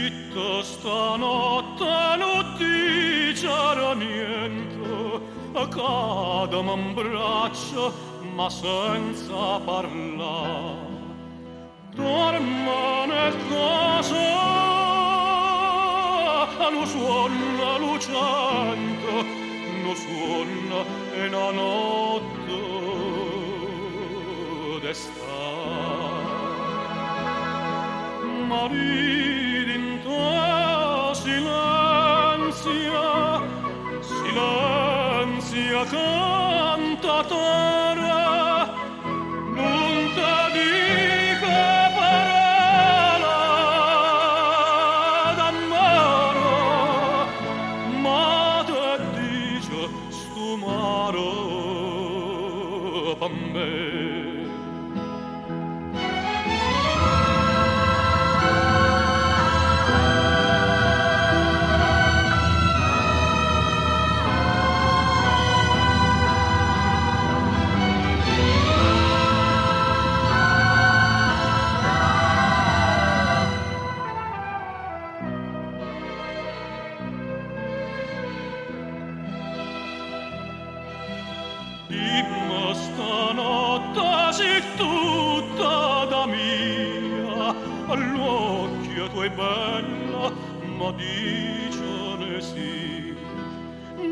Zitta stanotte nun dicere niente, cademe 'mbraccio ma senza parlà. Dormono 'e ccose nu suonno lucente, nu suonno 'e na notte d'està. Ma dint' 'o silenzio, silenzio cantatore, nun te dico parole d'ammore, ma te dice stu mare pe' me. Dimme stanotte si tutta da mia, all'uocchie tuoi bella ma dicene sì.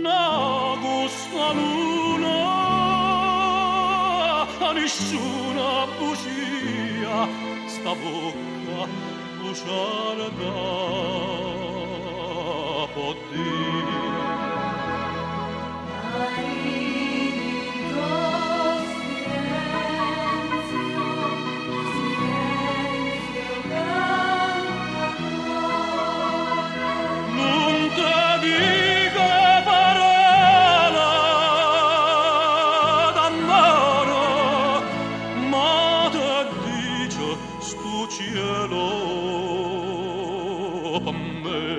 No, questa luna a nessuna bugia, sta bocca bugiarda può dire. Nun te dico parole d'ammore, ma te dice stu cielo pe' me.